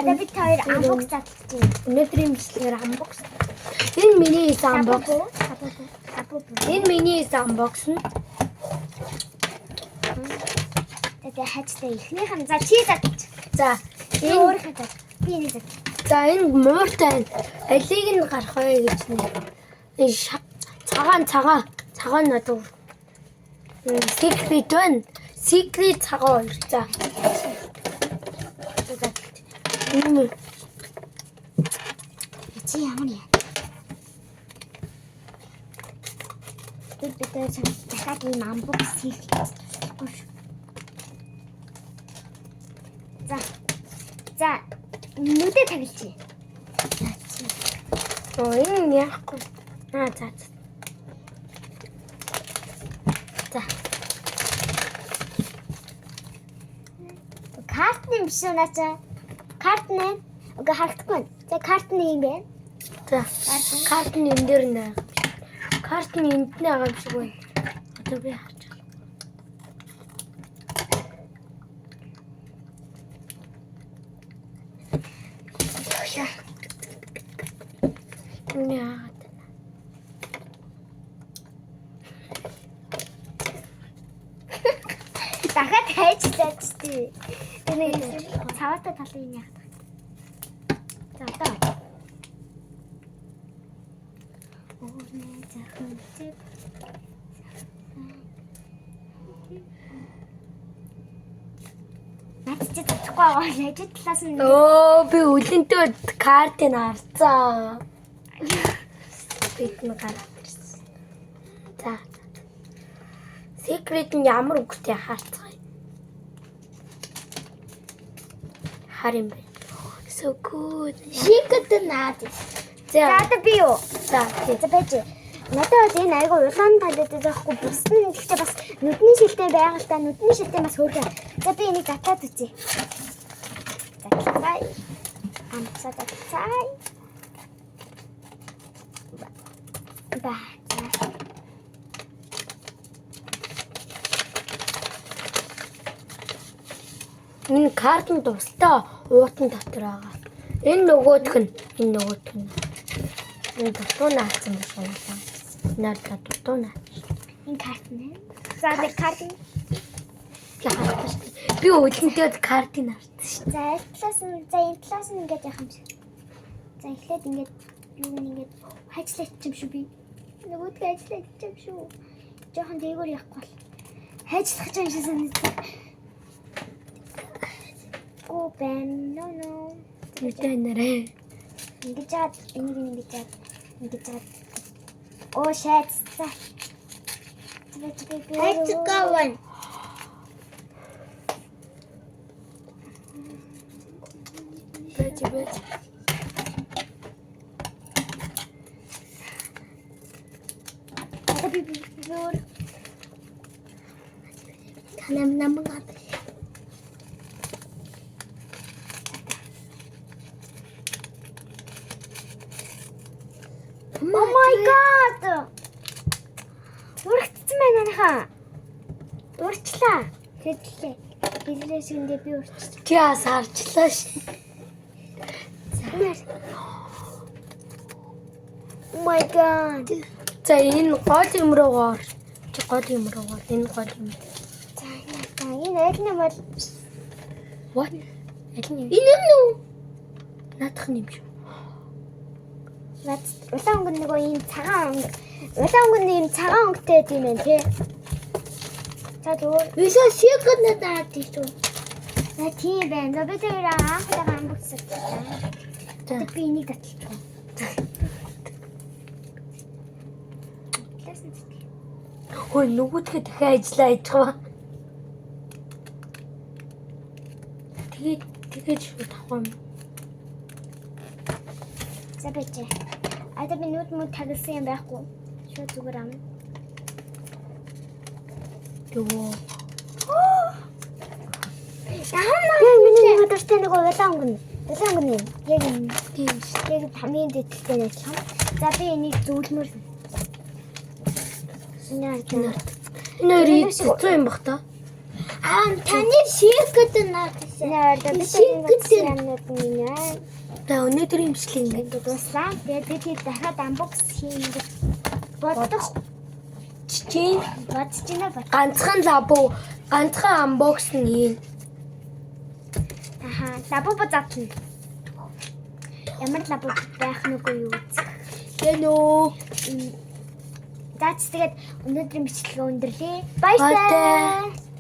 Одоо бид хоёр unbox задлаж байна. Өнөөдрийн бичлэгээр unbox. Энэ миний хийсэн unbox. Лабубу. Лабубу. Энэ миний хийсэн unbox нь. Тэгээ хажтай эхнийх нь за чи задлаж. За Би энэ өөрийнхөө зад. Би энийг зад. за энэ мууртай байна. Алийг нь гарах вэ гэж нэг. Энэ цагаан цагаан цагаан надад. Secret байна. Secret цагаан хоёр. За. За задлаж. Энэ Чи ямар яа? Бид бид хоёр чам дахиад ийм unbox хийх болохгүй шүү. За. За нүдэ таглчих. За чи. Оо энэ яахгүй. Аа за за. За. Картны юм биш үү наача? Картны. Үгүй харагдахгүй. байна. За картны юм байна. За. Карт нь энэ дээр нэ. Карт нь энд нэ байгаа юм шиг байна. Одоо би харж байна. Энэ яагаад вэ? Дахиад хайчлаач тий. Тэр нэг цаваатай талын юм яадаг. За одоо. Өөрнөө захын зэп. Наад чи чадахгүй байгаа л ажил талаас нь Оо би үлэнтөө картыг харцаа. Бид нь гараад ирсэн. За. Secret нь ямар өнгөтэй харцгаая. Хар юм бэ. So good. Шикэт наад. За. За одоо би юу? За. тий. За байж. Надад бол энэ айгу улаан талаад байхгүй бус нь гэхдээ бас нүдний шилтэй байгаа л та нүдний шилтэй бас хөөрхөн. За би энийг затлаад үзье. Затлаа. Амсаа затлаа. Ба. За. Энэ карт нь тусдаа уутан дотор байгаа. Энэ нөгөөх нь энэ нөгөөх нь. Энэ дутуу наацсан байх юм байна. Наарлаа дутуу наа. Энэ карт нэ. За тэр карт нь. Би харсан шүү дээ. Би үлэнтээ картыг харсан шүү. За аль талаас нь за энэ талаас нь ингээд явах юм шиг. За эхлээд ингээд юу нэг ингээд хайчлаач юм шүү би. Нөгөөдгөө ажиллаж юм шүү. Жохон дээгүүр явахгүй бол хайчлах юм шиг санагдсан. Гүү бэн no no. Нүдэ нэрээ. Ингэж яад энийг ингэж яад ингэж яад. Оо шайц. За. Хайцгааван. Бэж бэж. Одоо би би би өөр Танам намаг ат. Oh my god. Урагцсан байна манайхаа. Урчлаа. Хэдлээ. Хэдлээ шигэндээ би урччих. Чи бас харчлаа шүү. Oh my god. За энэ гол юм руу ор. Чи гол юм руу ор. Энэ гол юм. За энэ за, энэ аль нь бол What? Аль нь юм? Энэ юм уу? Наадах нь юм шүү. над улаан өнгө нөгөө ийм цагаан өнгө. Улаан өнгө нь ийм цагаан өнгөтэй тийм байх тий. За зүгээр. Висо шикэт надад тийш. За тийм байна. За би тэр анх удаага амбагсаж байна. За. Би энийг татчих. Талаас нь татчих. Хөөе нөгөөдхөө дахиад ажиллаа хийж байгаа. Тэгээд тэгээд шууд авах юм. За бич. Одоо би нүд мүд тагилсан юм байхгүй. Шууд зүгээр амна. Юу. Яг миний нэг дуртай нэг улаан өнгө нь. Улаан өнгө нь юм. Яг энэ. Тийм шүү. Яг хамгийн дэдэлтэй нь адилхан. За би энийг зөвлөмөр. Наа. Энэ хоёр цэцүү юм бах та. Аа, таны шийгэд наадсан. Нэр бид Шийгэд. юмнууд нь энэ байна. За, өнөөдрийн бичлэг ингээд Ингээд дуслаа. Тэгээд бид хэд дахиад unbox хийн гэж бодох чинь бодож байна бод. ганцхан лабу, ганцхан unbox нь хийн. Аха, лабубу задлана. Ямар лабубу байх нүгөө юу үзэх. Гэнөө. За, тэгээд өнөөдрийн бичлэгээ өндөрлөө. Баяртай. Баяртай.